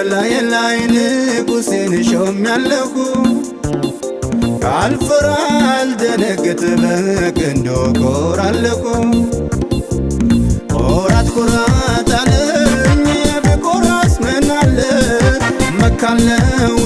በላዬ ላይ ንጉሴን ሾሜያለሁ። አልፈራ አልደነግጥ በቀንዱ እኮራለሁ። ኩራት ኩራት አለኝ ብኮራስ ምን አለ፣ እመካለሁ።